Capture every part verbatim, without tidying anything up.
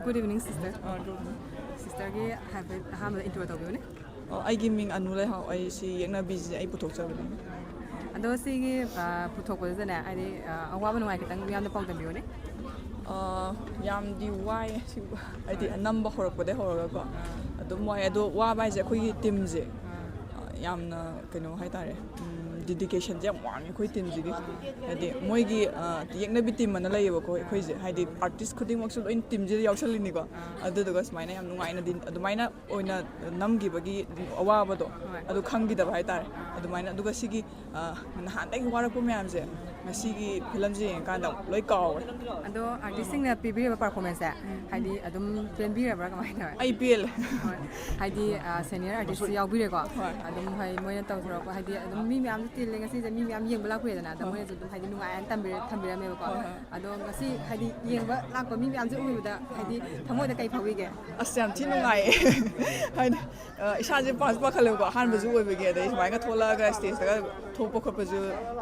Good evening, sister. ꯑꯥ, good evening. Sisterꯒꯤ ꯍꯥꯏꯐꯦꯠ ꯑꯍꯥꯟꯕꯗ intro ꯇꯧꯕꯤꯌꯨꯅꯦ꯫ ꯑꯣ, ꯑꯩꯒꯤ ꯃꯤꯡ ꯑꯅꯨ ꯂꯩꯍꯥꯎ, ꯑꯩ ꯁꯤ ꯌꯦꯛꯅꯕꯤꯁꯦ ꯑꯩ ꯄꯨꯊꯣꯛꯆꯕꯅꯦ꯫ ꯑꯗꯣ ꯁꯤꯒꯤ ꯑ, ꯄꯨꯊꯣꯛꯄꯁꯤꯗꯅꯦ, ꯍꯥꯏꯗꯤ ꯑ, ꯑꯋꯥꯕ ꯅꯨꯡꯉꯥꯏ ꯈꯤꯇꯪ ꯃꯤꯌꯥꯝꯗ ꯄꯥꯎꯗꯝꯕꯤꯌꯨꯅꯦ꯫ ꯑꯥ, ꯌꯥꯝꯗꯤ ꯋꯥꯏꯌꯦ ꯁꯤ, ꯍꯥꯏꯗꯤ ꯅꯝꯕ ꯍꯧꯔꯛꯄꯗꯩ ꯍꯧꯔꯒꯀꯣ ꯑꯗꯨꯝ ꯋꯥꯏ꯫ ꯑꯗꯣ ꯋꯥꯕ ꯍꯥꯏꯁꯦ ꯑꯩꯈꯣꯏꯒꯤ ꯇꯤꯝꯁꯦ ꯌꯥꯝꯅ ꯀꯩꯅꯣ ꯍꯥꯏꯇꯥꯔꯦ, ꯗꯤꯗꯤꯀꯦꯁꯟꯁꯦ ꯌꯥꯝ ꯋꯥꯡꯉꯦ ꯑꯩꯈꯣꯏ ꯇꯤꯝꯁꯤꯒꯤ꯫ ꯍꯥꯏꯗꯤ ꯃꯣꯏꯒꯤ ꯑ, ꯌꯦꯛꯅꯕꯤ ꯇꯤꯝ ꯑꯅ ꯂꯩꯌꯦꯕꯀꯣ ꯑꯩꯈꯣꯏꯁꯦ, ꯍꯥꯏꯗꯤ ꯑꯥꯔꯇꯤꯁ ꯈꯨꯗꯤꯡꯃꯛꯁꯨ ꯂꯣꯏ ꯇꯤꯝꯁꯤꯗ ꯌꯥꯎꯁꯜꯂꯤꯅꯤꯀꯣ꯫ ꯑꯗꯨꯗꯨꯒ ꯁꯨꯃꯥꯏꯅ ꯌꯥꯝ ꯅꯨꯡꯉꯥꯏꯅꯗꯤ ꯑꯗꯨꯃꯥꯏꯅ ꯑꯣꯏꯅ ꯅꯝꯈꯤꯕꯒꯤ ꯑꯋꯥꯕꯗꯣ ꯍꯣꯏ꯫ ꯑꯗꯨ ꯈꯪꯈꯤꯗꯕ ꯍꯥꯏꯇꯥꯔꯦ꯫ ꯑꯗꯨꯃꯥꯏꯅ, ꯑꯗꯨꯒ ꯁꯤꯒꯤ ꯑ, ꯅꯍꯥꯟꯗꯒꯤ ꯋꯥꯔꯛꯄ ꯃꯌꯥꯝꯁꯦ ꯉꯁꯤꯒꯤ ꯐꯤꯂꯝꯁꯦ ꯌꯦꯡꯉꯀꯥꯟꯗ ꯂꯣꯏ ꯀꯥꯎꯔꯦ꯫ ꯑꯗꯣ ꯑꯥꯔꯇꯤꯁꯁꯤꯡꯅ ꯄꯤꯕꯤꯔꯤꯕ ꯄꯔꯐꯣꯔꯃꯦꯟꯁꯁꯦ ꯍꯥꯏꯗꯤ ꯑꯗꯨꯝ ꯄꯦꯟꯕꯤꯔꯕ꯭ꯔꯥ, ꯀꯃꯥꯏꯅ ꯇꯧꯋꯦ? ꯑꯩ ꯄꯦꯜꯂꯦ꯫ ꯍꯣꯏ, ꯍꯥꯏꯗꯤ ꯁꯦꯅꯤꯌꯔ ꯑꯥꯔꯇꯤꯁꯁꯨ ꯌꯥꯎꯕꯤꯔꯦꯀꯣ꯫ ꯍꯣꯏ꯫ ꯑꯗꯨꯝ ꯍꯥꯏ ꯃꯣꯏꯅ ꯇꯧꯊꯣꯔꯛꯄ, ꯍꯥꯏꯗꯤ ꯑꯗꯨꯝ ꯃꯤ ꯃꯌꯥꯝꯁꯨ ꯇꯤꯜꯂꯦ ꯉꯁꯤꯁꯦ, ꯃꯤ ꯃꯌꯥꯝ ꯌꯦꯡꯕ ꯂꯥꯛꯄꯤꯔꯦꯗꯅ, ꯑꯗꯣ ꯍꯣꯏ꯫ ꯃꯣꯏꯅꯁꯨ ꯑꯗꯨꯝ ꯍꯥꯏꯗꯤ ꯅꯨꯡꯉꯥꯏꯅ ꯇꯝꯕꯤꯔ- ꯊꯝꯕꯤꯔꯝꯃꯦꯕꯀꯣ꯫ ꯍꯣꯏ, ꯍꯣꯏ꯫ ꯑꯗꯣ ꯉꯁꯤ ꯍꯥꯏꯗꯤ ꯌꯦꯡꯕ ꯂꯥꯛꯄ ꯃꯤ ꯃꯌꯥꯝꯁꯦ ꯎꯕꯗ ꯍꯥꯏꯗꯤ ꯊꯃꯣꯏꯗ ꯀꯩ ꯐꯥꯎꯕꯤꯒꯦ? ꯑꯁ, ꯌꯥꯝ ꯊꯤ ꯅꯨꯡꯉꯥꯏꯌꯦ꯫ ꯍꯥꯏꯗꯤ ꯑ, ꯏꯁꯥꯁꯦ ꯄꯥꯁꯨ ꯄꯥꯈꯠꯂꯦꯕꯀꯣ, ꯑꯍꯥꯟꯕꯁꯨ ꯑꯣꯏꯕꯒꯤ, ꯑꯗꯩ ꯁꯨꯃꯥꯏꯅ ꯊꯣꯛꯂꯛꯑꯒ ꯁ꯭ꯇꯦꯖꯇꯒ ꯊꯣꯛꯄ ꯈꯣꯠꯄꯁꯨ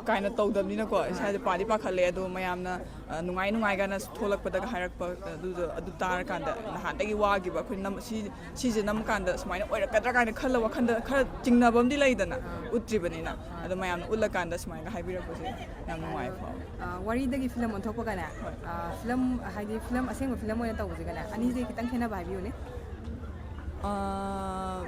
ꯀꯥꯏꯅ ꯇꯧꯗꯕꯅꯤꯅꯀꯣ ꯏꯁꯥꯁꯦ ꯄꯥꯗꯤ ꯄꯥꯈꯠꯂꯦ꯫ ꯑꯗꯣ ꯃꯌꯥꯝꯅ ꯑ, ꯅꯨꯡꯉꯥꯏ ꯅꯨꯡꯉꯥꯏ ꯀꯥꯏꯅ ꯊꯣꯛꯂꯛꯄꯗꯒ ꯍꯥꯏꯔꯛꯄ ꯑꯗꯨꯗꯣ, ꯑꯗꯨ ꯇꯥꯔꯀꯥꯟꯗ ꯅꯍꯥꯟꯗꯒꯤ ꯋꯥꯈꯤꯕ ꯑꯩꯈꯣꯏ ꯅꯝ-, ꯁꯤ, ꯁꯤꯁꯦ ꯅꯝꯃꯀꯥꯟꯗ ꯁꯨꯃꯥꯏꯅ ꯑꯣꯏꯔꯛꯀꯗ꯭ꯔꯥ ꯀꯥꯏꯅ ꯈꯜꯂ ꯋꯥꯈꯟꯗ ꯈꯔ ꯆꯤꯡꯅꯕ ꯑꯃꯗꯤ ꯂꯩꯗꯅ, ꯎꯠꯇ꯭ꯔꯤꯕꯅꯤꯅ꯫ ꯑꯗꯣ ꯃꯌꯥꯝꯅ ꯎꯠꯂꯀꯥꯟꯗ ꯁꯨꯃꯥꯏꯅ ꯍꯥꯏꯕꯤꯔꯛꯄꯁꯦ ꯌꯥꯝ ꯅꯨꯡꯉꯥꯏ ꯐꯥꯎꯋꯦ꯫ ꯑ, ꯋꯥꯔꯤꯗꯒꯤ ꯐꯤꯂꯝ ꯑꯣꯟꯊꯣꯛꯄꯒꯅꯦ, ꯍꯣꯏ꯫ ꯑ, ꯐꯤꯂꯝ ꯍꯥꯏꯗꯤ ꯐꯤꯂꯝ ꯑꯁꯦꯡꯕ ꯐꯤꯂꯝ ꯑꯣꯏꯅ ꯇꯧꯕꯁꯤꯒꯅꯦ, ꯑꯅꯤꯁꯦ ꯈꯤꯇꯪ ꯈꯦꯠꯅꯕ ꯍꯥꯏꯕꯤꯌꯨꯅꯦ꯫ ꯑꯥ,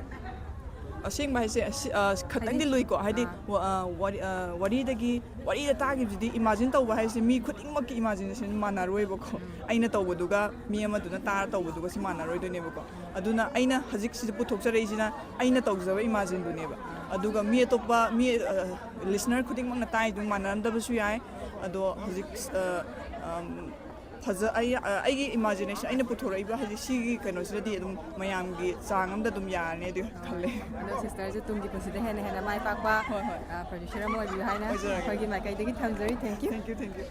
ꯑꯁꯦꯡꯕ ꯍꯥꯏꯁꯦ ꯑꯁꯤ, ꯑꯥ, ꯈꯇꯪꯗꯤ ꯍꯥꯏꯗꯤ, ꯂꯨꯏꯀꯣ꯫ ꯍꯥꯏꯗꯤ ꯑꯥ꯫ ꯋꯥ-, ꯑꯥ, ꯋꯥꯔꯤ-, ꯑꯥ, ꯋꯥꯔꯤꯗꯒꯤ, ꯋꯥꯔꯤꯗ ꯇꯥꯈꯤꯕꯁꯤꯗꯤ ꯏꯃꯥꯖꯤꯟ ꯇꯧꯕ ꯍꯥꯏꯁꯦ ꯃꯤ ꯈꯨꯗꯤꯡꯃꯛꯀꯤ ꯏꯃꯥꯖꯤꯅꯦꯁꯟ ꯃꯥꯟꯅꯔꯣꯏꯕꯀꯣ꯫ ꯑꯩꯅ ꯇꯧꯕꯗꯨꯒ ꯃꯤ ꯑꯃꯗꯨꯅ ꯇꯥꯔ ꯇꯧꯕꯗꯨꯒ ꯁꯤ ꯃꯥꯟꯅꯔꯣꯏꯗꯣꯏꯅꯦꯕꯀꯣ꯫ ꯑꯗꯨꯅ ꯑꯩꯅ ꯍꯧꯖꯤꯛ ꯁꯤꯗ ꯄꯨꯊꯣꯛꯆꯔꯛꯏꯁꯤꯅ ꯑꯩꯅ ꯇꯧꯖꯕ ꯏꯃꯥꯖꯤꯟꯗꯨꯅꯦꯕ꯫ ꯑꯗꯨꯒ ꯃꯤ ꯑꯇꯣꯞꯄ, ꯃꯤ, ꯑ, ꯂꯤꯁꯅꯔ ꯈꯨꯗꯤꯡꯃꯛꯅ ꯇꯥꯏꯗꯨ ꯃꯥꯟꯅꯔꯝꯗꯕꯁꯨ ꯌꯥꯏ꯫ ꯑꯗꯣ ꯍꯧꯖꯤꯛ, ꯑ, ꯑꯝ, ꯐꯖ-, ꯑꯩ, ꯑ, ꯑꯩꯒꯤ ꯏꯃꯥꯖꯤꯅꯦꯁꯟ, ꯑꯩꯅ ꯄꯨꯊꯣꯔꯛꯏꯕ ꯍꯧꯖꯤꯛ ꯁꯤꯒꯤ ꯀꯩꯅꯣꯁꯤꯗꯗꯤ ꯑꯗꯨꯝ ꯃꯌꯥꯝꯒꯤ ꯆꯥꯡ ꯑꯃꯗ ꯑꯗꯨꯝ ꯌꯥꯔꯅꯤ ꯑꯗꯨ ꯈꯜꯂꯦ꯫ ꯑꯗꯣ ꯁꯤꯁꯇꯔꯁꯨ ꯇꯨꯡꯒꯤ ꯄꯨꯟꯁꯤꯗ ꯍꯦꯟꯅ ꯍꯦꯟꯅ ꯃꯥꯏ ꯄꯥꯛꯄ ꯍꯣꯏ, ꯍꯣꯏ꯫ ꯄ꯭ꯔꯣꯗ꯭ꯌꯨꯁꯔ ꯑꯃ ꯑꯣꯏꯕꯤꯌꯨ ꯍꯥꯏꯅ ꯑꯣꯏꯖꯔꯒꯦ꯫ ꯑꯩꯈꯣꯏꯒꯤ ꯃꯥꯏꯀꯩꯗꯒꯤ ꯊꯝꯖꯔꯤ꯫ Thank you꯫ Thank you, thank you.